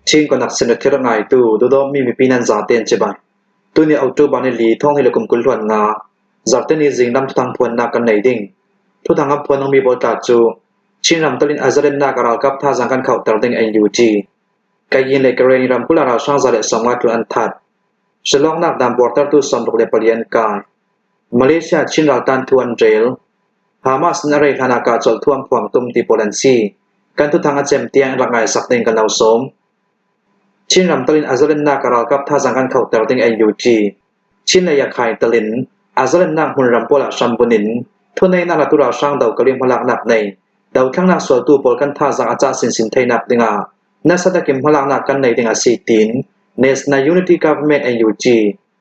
Chin konak sin thil ngaitu dawdawmi mipi nan zaten cibai. Tuni October ni li thong hi le kum 20 hluan nga zarhteni zinglam thuthang phuannak kan nei ding. Thuthang an phuan mi pawl tla cu Chinram talin a zalennak ralkap thazaang kan khauhter ding NUG. Kayin le Karenni ramkulh ah ralhrang 150 tlun an that. Shillongnak dam buartertu 64 an kai. Malaysia Chin raltan thu an rel. Hamas in a rei hlan ah kahcolh thuam phuang tum ti pawl an si. Kan thuthang a cem tiang in rak ngaisak ding kan lo sawm. Chinram talin a zalennak ralkap thazaang kan khohter ding NUG. Chin lei Yakhai talin a zalennak hmunram pawl ah hrambunh in thuneinak le tu ralhrang do kalim hmalaknak nei dothlangnak sualtu pawl kan thazaang a cah sinsin theinak dingah nasa takin hmalaknak kan nei ding a si tiin National Unity Government NUG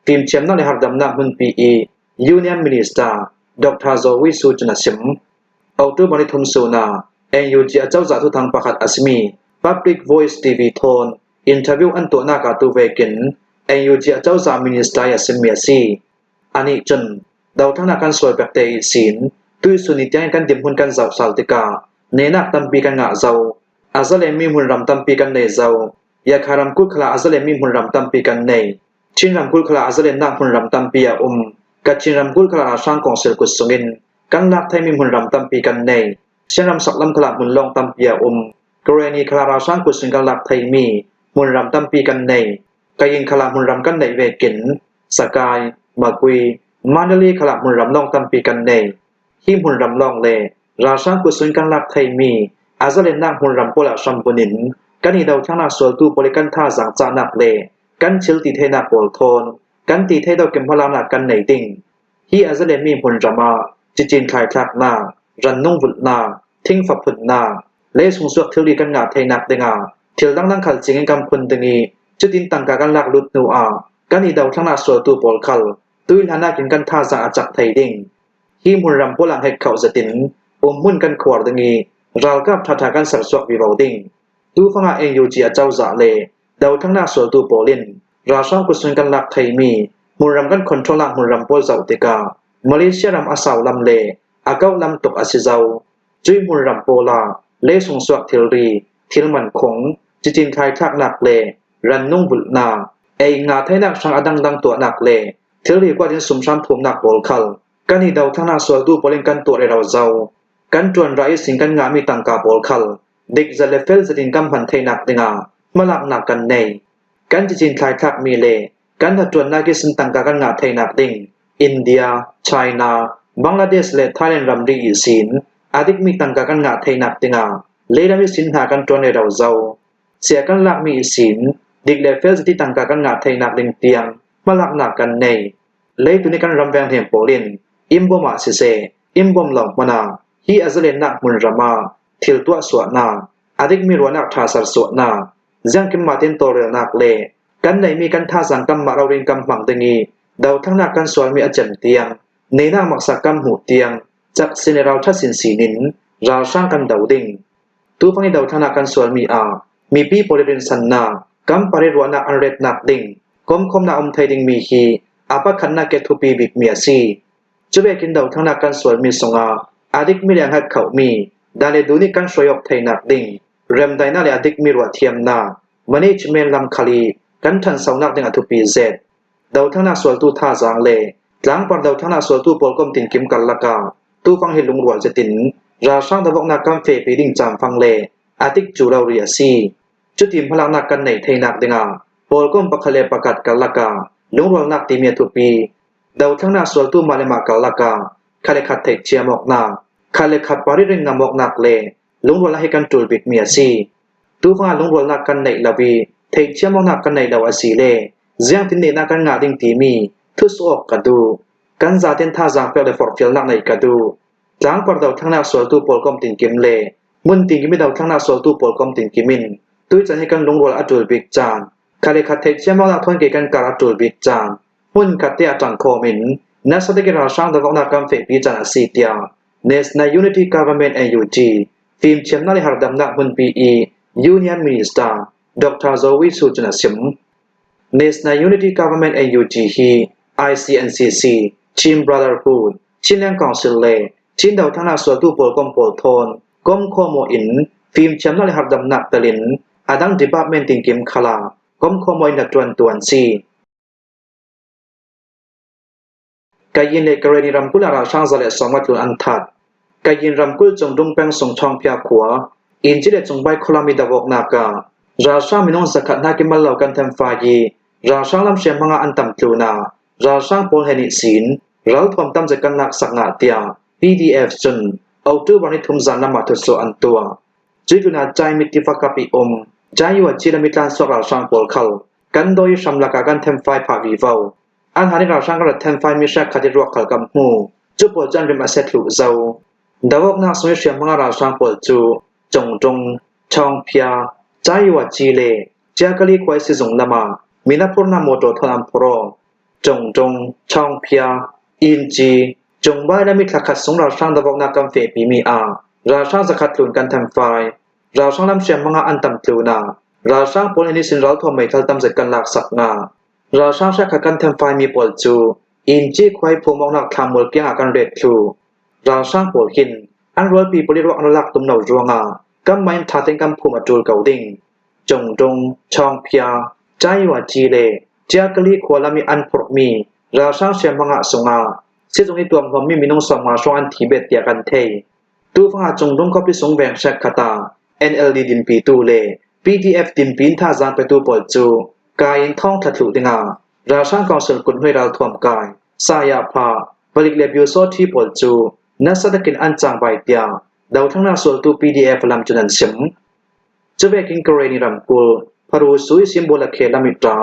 fimthiamnak le hardamnak hmunpi i Union Minister Dr. Zaw Wi Su cun a chim. October ni thum sun ah NUG acozah thuthang pakhat a simi Public Voice TV thawn interview an tuahnak ah tuvekin NUG acozah minister i a simmi a si. Anih cun dothlannak kan sual pek te i sin tuisun ni tiang kan dimhmun kan zoh sal tikah nenak tampi kan ngah zo. A zalemi hmunram tampi kan nei zo. Yakha ramkulh khala a zalemi hmunram tampi kan nei. Chin ramkulh khala a zalennak hmunram tampi a um. Kachin ramkulh khala ralhrang kongsil kut sungin kan lak thaimi hmunram tampi kan nei. Sianram saklam khala hmunlawng tampi a um. Karenni khala ralhrang kut sung kan lak thaimi hmunram tampi kan nei. Kayin khala hmunram kan neih ve kin Sakai, Makui, Mandalay khala hmunram lawng tampi kan nei. Hi hmunram lawng le ralhrang kut sung kan lak thaimi a zalennak hmunram pawl ah hrambun in kan i dothlannak sualtu pawl i kan thazaang cahnak le kan thil ti theinak pawl thawn kan ti thei do hmalaknak kan nei ding. Hi a zalenmi hmunram ah cicin thlaithlaknak, rannung vulhnak, thingfa phunnak, leisung suak thilri kan ngah theinak dingah thil dangdang khal cing in kan phun ding i cutin tangka kan lak lut hnu ah kan i dothlannak sualtu pawl khal tuihlan nakin kan thazaang a cak thei ding. Hi hmunram pawl ah hngek kho zatin umhmun kan khuar ding i ralkap ṭhaṭha kan sersuak vivo ding. Tufang ah NUG acozah le dothlannak sualtu pawl in ralhrang kutsun kan lak theimi hmunram kan control ah hmunram pawl zoh tikah Malaysia ram a sau lam le a kauh lam tuk a si zau. Cui hmunram pawl ah leisung suak thilri, thil man khung, cicin thlaithlaknak le rannung vulhnak, ei nga theinak hrang a dangdang tuahnak le thilri kuat in sumhram phumnak pawl khal kan i dothlannak sualtu pawl in kan tuah rero zau. Kan ṭuan ra i sing kan ngahmi tangka pawl khal dik zat le fel zat in kan hman theinak dingah hmalaknak kan nei. Kan cicin thlaithlakmi le kan hnaṭuannak i tangka kan ngah theinak ding India, China, Bangladesh le Thailand ramri i sin a dikmi tangka kan ngah theinak dingah leiram i sin hna kan ṭuan rero zo. Sia kan lakmi i sin dik le fel zati tangka kan ngah theinak ding tiang hmalaknak kan nei. Leitu nih kan ram venghem pawl in imbawm ah siseh, imbawm lo hmanh ah hi a zalennak hmunram ah thil tuah suahnak, a dikmi ruahnak ṭha sersuahnak, ziangkim mah tein tawlrelnak le kan neihmi kan thazaang kanmah rorin kan hmang ding i dothlannak kan sualmi a cem tiang, neinak maksak kan hmuh tiang cak sin le ralṭha sin sinin ralhrang kan do ding. Tufang i dothlannak kan sualmi ah mipi pawl i rinsannak, kan pari ruahnak an retnak ding, komkhomnak um thei dingmi hi a pakhatnak ke thupi bikmi a si. Cubekin dothlannak kan sualmi sungah a dikmi le a hngat khomi dan le du nih kan hruai awk theinak ding remdaihnak le a dikmi ruahthiamnak management lam khal i kan ṭhansonak ding a thupi zet. Dothlannak sualtu thazaang le tlangpar dothlannak sualtu pawl kom tinkim karlak ah tufang hi lungrual zetin ralhrang dawknak kan fepi ding caanfang le a tik cu rori a si. Cuti hmalaknak kan neih theinak dingah pawlkom pakhat le pakhat karlak ah lungrualnak timi a thupi. Dothlannak sualtu mah le mah karlak ah khat le khat theihthiam awknak, khat le khat pariring ngam awknak le lungrualnak hi kan ṭul bikmi a si. Tufang ah lungrualnak kan neih lo i theihthiam awknak kan neih lo a si le ziangtin nehnak kan ngah ding timi thusawh awk ka duh. Kan zaten thazaang pek le forhfialnak neih ka duh. Tlangpar dothlannak sualtu pawl kom tinkim le hmun tinkim i dothlannak sualtu pawl kom tinkim in tuichan hi kan lungrual a ṭul bik caan, khat le khat theihthiam awknak thawn ke kan kar a ṭul bik caan, hmunkhat te ah ṭangkhawm in nasa takin ralhrang dawknak kan fehpi caan a si tiah National Unity Government NUG fimthiamnak le hardamnak hmunpi i Union Minister Dr. Zoe Su cun a chim. National Unity Government NUG hi ICNCC, Chin Brotherhood, Chinland Council le Chin dothlannak sualtu pawl kong pawl thawn kom khawmaw in fimthiamnak le hardamnak tel in A dang department tinkim khal ah komkhawmaw in rianṭuantu an si. Kayin le Karenni ramkulh ah ralhrang 150 tlun an that. Kayin ramkulh Cungdung peng Sungṭhawngphia khua, Innci le Cungbai khualami dawhawknak ah ralhrang minung zakhat hna kimal lo kan thenfai i ralhrang lamhriam hmang ah an tam tlun ah ralhrang pawl he nih sin ralthuam tam zet kan laksak ngah tiah PDF cun October ni thum zan lam ah thutsuah an tuah. Cuitlun ah Caimit tiva kap i um Jayua Cilami tlansuak ralhrang pawl khal kan dawi i hramlak ah kan thenfai phah vivo. An han i ralhrang kan rat thenfaimi hrekkhat i ruak khal kan hmu. Cu pawl cu an rim a set hluh zo. Dawawknak sung i hriamhmang ah ralhrang pawl cu Congṭung, Chawngphia, Cayua Ci le Ciakali khuai sizung lam ah minaphurnak motor thon an phor aw. Congṭung, Chawngphia, Innci, Cungbai le mithla khat sung ralhrang dawawknak kan fehpimi ah ralhrang zakhat tlun kan thenfai. Ralhrang lam hriamhmang ah an tam tlun ah ralhrang pawl nih sin ralthuam meithal tam zet kan laksak nga. Ralhrang hrekhat kan thenfaimi pawl cu Innci khuai phumawknak thlamual kiang ah kan ret thlu. Ralhrang pawl hin an rualpi pawl i ruak an lak tum lo ruangah kanmah in ṭha tein kan phum a ṭul ko ding. Cungdung, Chawngphia, Caiuaci le Ciakali khua lam i an phurhmi ralhrang hriamhmang ah sungah sizung i tuamhlawmmi minung 50 hrawng an thi bet tiah kan theih. Tufang ah Cungdung khuapi sung veng hrekkhat ah NLD dinpitu le PDF dinpi in thazaang petu pawl cu kai in thongthla thluh dingah ralhrang council kut hnuai ralthuam kai Sayapha, palik le Pyusawṭhi pawl cu nasa takin an cangvai tiah dothlannak sualtu PDF lam cun an chim. Cuvekin Karenni ramkulh Pharu Sui Simbolakhe lam i ṭa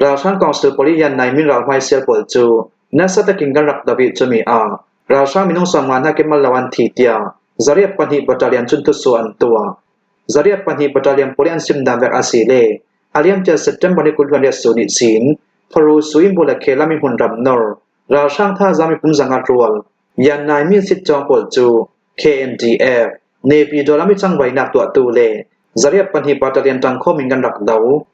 ralhrang council pawl i Yan Nai Min ralhmaisial pawl cu nasa takin kan rak doh i cumi ah ralhrang minung 50 hna kemal lo an thi tiah zariat pahnih battalion cun thutsu an tuah. Zariat pahnih battalion pawl i an simdan vek a si le A liamcia September ni 28 su nih cin Pharu Suimbolakhe lam i hmunram nor ralhrang thazaang mipum zangat rual Yan Nai Min sitcawng pawl cu KNDF Naypyidaw lam i cangvainak tuahtu le zariat pahnih battalion ṭangkhawm in kan rak do.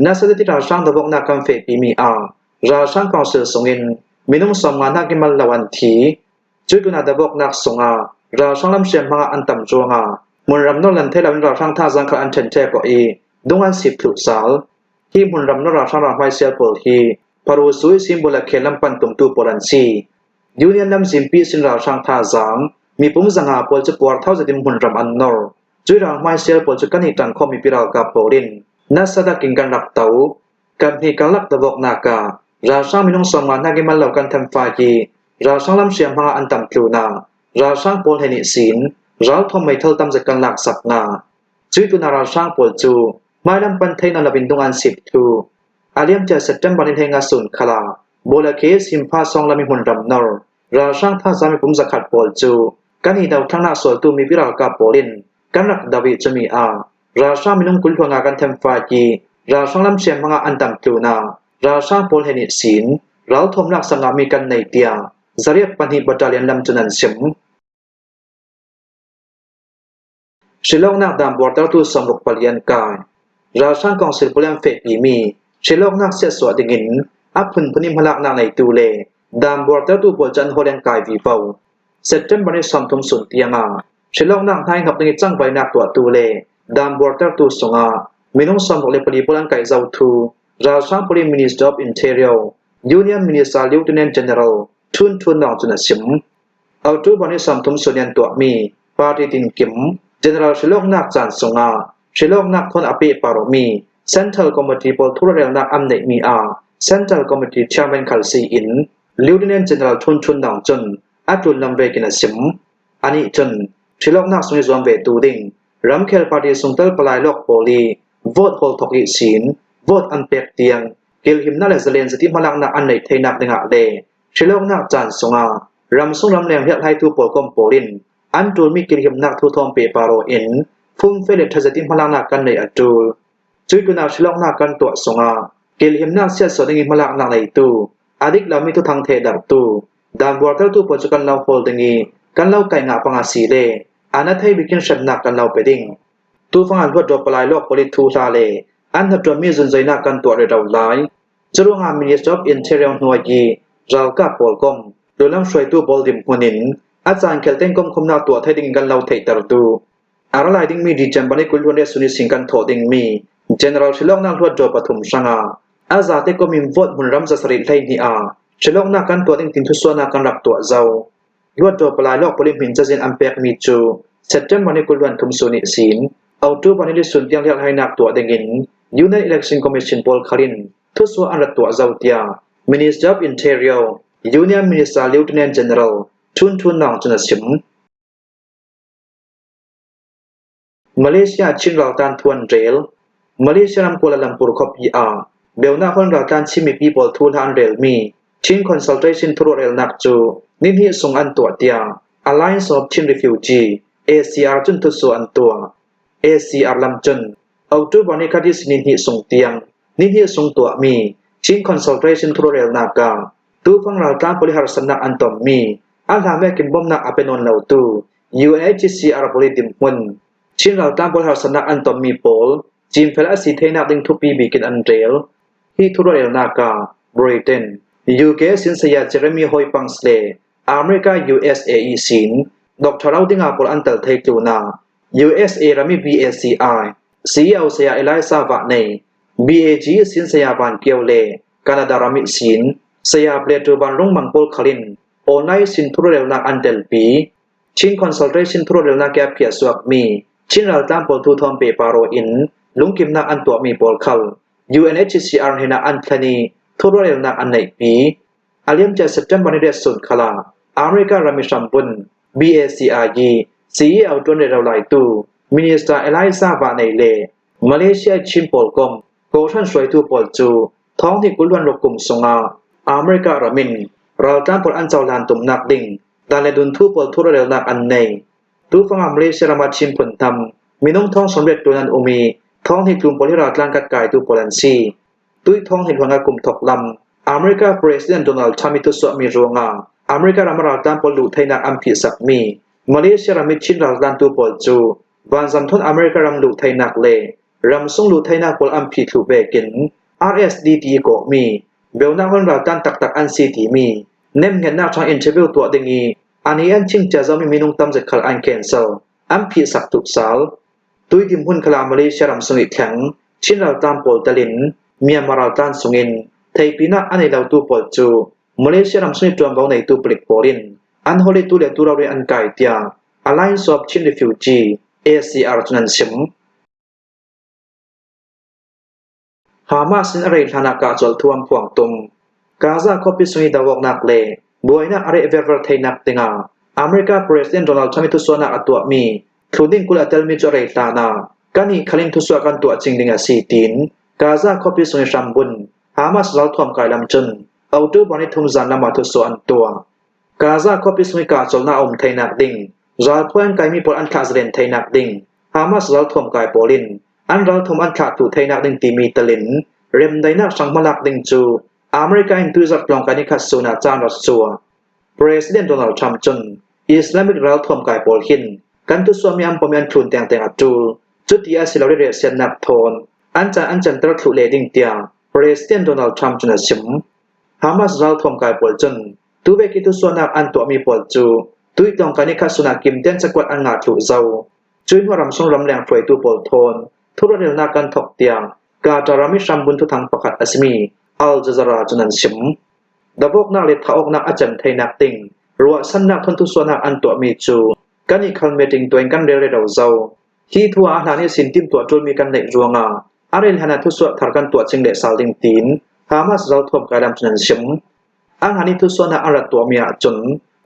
Nasaliti ralhrang dawhawknak kan fehpimi ah ralhrang council sungin minung 50 nakin mal lo an thi. Cuitun ah dawhawknak sungah ralhrang lam hriamhmang ah an tam ruangah hmunram nawl an thei lo in ralhrang thazaang kha an ṭhenṭhek awh i dung an sip thluh sal. Hi hmunram na ralhrang ralhmaisial pawl hi Pharu Sui Simbol le khel lam pan tumtu pawl an si. Union lam zimpi sin ralhrang thazaang mipum 500 pawl cu puarthau zetin hmunram an nor. Cui ralhmaisial pawl cu kan i ṭang khomi pi ralkap pawl in nasadak in kan rak to. Kan hni karlak dawawknak ah ralhrang minung 50 nakin mal lo kan thenfai i ralhrang lam hriamhmang ah an tam tlun ah ralhrang pawl he nih sin ralthawm meithal tam zet kan laksak nga. Cui tuna ralhrang pawl cu hmailam pan thei na lovin dung an sip thu. A liamcia September ni hlenga sun khala Bawlakhe Simpha sawng lam i hmunram nor ralhrang thazaang mipum 100 pawl cu kan i dothlannak sualtu mipi ralkap pawl in kan rak do i cumi ah ralhrang minung 20 hluang ah kan thenfai i ralhrang lam hriamhmang ah an tam tlun ah ralhrang pawl he nih sin ralthawmnak sangah mi kan nei tiah zariat pahnih battalion lam cun an chim. Hrilhawknak daan buartertu 64 an kai. Ralhrang council pawl an fehpimi hrilhawknak chiatsuah dingin a phunphun in hmalaknak ngeitu le daan buartertu pawl cu an hawl an kai vivo. September ni 30 sun tiangah hrilhawknak hna i hnok ding i cangvainak tuahtu le daan buartertu sungah minung 64 pawl an kai zothu ralhrang police Minister of Interior Union Minister Lieutenant General Htun Htun Naung cun a chim. October ni 30 sun an tuahmi party tinkim general hrilhawknak caan sungah hrilhawknak thawn a pehparmi Central Committee pawl thurelnak an neihmi ah Central Committee chairman khal siin Lieutenant General Htun Htun Naung cun a tlunlam vekin a chim. Anih cun hrilhawknak sung i zuam ve tu ding ramkhel party sungtel palai lawk pawl i vote hawl thawk i sin vote an pek tiang kilhimnak le zalen zati hmalaknak an neih theinak dingah le Hrilhawknak caan sungah ramsung ramleng hliahhlaitu pawl kom pawl in an ṭulmi kilhimnak thuthawm pehparaw in fumfe le ṭhazet in hmalaknak kan neih a ṭul. Cuitlun ah hrilhawknak kan tuah sungah kilhimnak siatsuah ding i hmalaknak neitu, a dik lomi thuthang thehdarhtu, danbuartertu pawl cu kan lo hawl ding i kan lo kai ngah panga si le ana thei bikin hremnak kan lo pe ding. Tufang an huat palai lawk pawl i thu hla le an hnatṭuanmi zunzainak kan tuah rero lai. Curuangah Minister of Interior hnuai i ralkap pawl kong lulam hruaitu pawl dirhmun in a caan khel tein komkhumnak tuah thai ding in kan lo theihtertu. A ra lai dingmi December ni 20 le suni sing kan thawh dingmi. General Hrilhawknak Hluatdaw pathum hrangah a zate kom in vote hmunram 712 ah hrilhawknak kan tuah ding tin thusuahnak kan rak tuah zau. Hluatdaw palai lawk pali hmin cazin an pekmi cu September ni 23 sun i sin October ni sun tiang hlialhainak tuah dingin Union Election Commission pawl khalin thusuah an rat tuah zau tiah Minister of Interior Union Minister Lieutenant General Htun Htun Naung cun a chim. Malaysia Chin raltan thu an rel. Malaysia ram Kuala Lumpur khuapi ah Beunak hon raltlan Chin mipi pawl thu hla an relmi Chin Consultation thuruahrelnak cu nihnih sung an tuah tiah Alliance of Chin Refugee ACR cun thusu an tuah. ACR lam cun October ni khat i nihnih sung tiang nihnih sung tuahmi Chin Consultation thuruahrelnak ah tufang raltlan pawl i harsatnak an tonmi a hlan in bawmhnak a pe nawn lotu UNHCR pawl i dimhmun Chin raltlan pawl harsatnak an tonmi pawl cinfel a si theinak ding thupi bik in an rel. Hi thurualelnak ah Britain, UK sin saya Jeremy Hoipangs le America USA i sin Dr. Rodinga pawl an tel thei tlun ah USA ram i BACI CEO saya Eliza Vahnei, BAG sin saya Van Kio le Canada ram i sin saya Plato Van Rung Mang pawl khal in online sin thurelnak an telpi. Chin Consultation thurelnak ke a phiah suakmi Chin raltlang pawl thu thawm pe paro in lungkimnak an tuahmi pawl khal UNHCR hen ah an thlen i thurelnak an neihpi. A liamcia September ni riat sun khala America ram i hrambun BACI i CEO ṭuan rero laitu Minister Eliza Vanei le Malaysia Chin pawl kong kawhhran hruaitu pawl cu thawng hi 26 kum sungah America ram in raltlang pawl an cohlan tumnak ding dan le dunthu pawl thurelnak an nei. Tufang ah Malaysia ram ah Chin phun tam minung thong 80 ṭuan an um i thawng hi tlum pawl hi raltlang kat kaitu pawl an si. Tui thawng hi hluan ah kum thok lam America President Donald Trump i thusuahmi ruangah America ram raltlang pawl luh theinak an phihsakmi Malaysia ram i Chin raltlantu pawl cu vanzam thon America ram luh theinak le ramsung luh theinak pawl an phih thlu vekin RSD ti kawhmi beunak hon raltlan taktak an si timi nemhngetnak ṭhang interview tuah ding i ani an chingcia zomi minung tam zet khal an cancel an phihsak tuk sal. Tuidim hmun khala Malaysia ram sung i thleng Chin raltlan pawl telin Myanmar raltlan sungin theipinak a nei lotu pawl cu Malaysia ram sung i ṭuanvo neitu palik pawl in an holitu le turari an kai tiah Alliance of Chin Refugee ACR cun an chim. Hamas in a rei hlanah kahcual thuam phuang tung. Gaza khuapi sung i dohawknak le buainak a reh verver theinak dingah America President Donald Trump i thusuahnak a tuahmi thluning 20 a telmi cu a rei hlanah kan i khalin thusuah kan tuah cing ding a si tiin Gaza khuapi sung i hrambun Hamas ralthuam kai lam cun October ni thum zan lam ah thusuah an tuah. Gaza khuapi sung i kahcawlnak a um theinak ding, ralphuai an kaimi pawl an thlah zalen theinak ding, Hamas ralthuam kai pawl in an ralthum an thlahtu theinak ding timi telin remdaihnak hrang hmalak ding cu America in tuzarh tlawngkai ni khat sun ah caan rat sua. President Donald Trump cun Islamic ralthuam kai pawl hin kan tusuahmi an pom i an thlun tengteng a ṭul. Cuti a si lo i siannak thawn an caan an canter thlu le ding tiah President Donald Trump cun a chim. Hamas ralthuam kai pawl cun tuvek i tusuahnak an tuahmi pawl cu tuitlawngkai ni khat sun ah kimten cakuat an ngah thlu zau. Cui hnu ramsung ramleng hruaitu pawl thawn thurelnak kan thawk tiang Qatar ram i hrambun thuthang pakhat a simi Al Jazeera cun an chim. Davawknak le thaawknak a cem theinak ding ruahsannak thawnthusuahnak an tuahmi cu kan i khal meeting tuah in kan rel rero zo. Hi thu ah hlan i sin timtuah ṭulmi kan neih ruangah a rel hlan ah thusuah thar kan tuah cing le sal ding tiin Hamas ralthuam kai lam cun an chim. A hlan i thusuahnak an rat tuahmi ahcun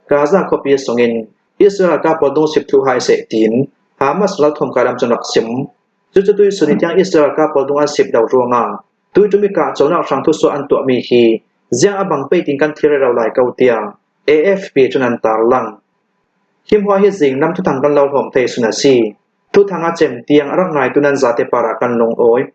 Gaza khuapi sungin Israel ralkap pawl dungsip thlu hai seh tiin Hamas ralthuam kai lam cun rak sim. Cucu tuisun i tiang Israel ralkap pawl dung an sip lo ruangah tuitum i kahconak hrang thusuah an tuahmi hi ziang a bang pei tin kan thlir rero lai ko tiah AFP cun an tarlang. Himhua hi zinglam thuthang kan lo hlawm thei sun a si. Thuthang a cem tiang a rak ngaitu nan zate par ah kan lungawi.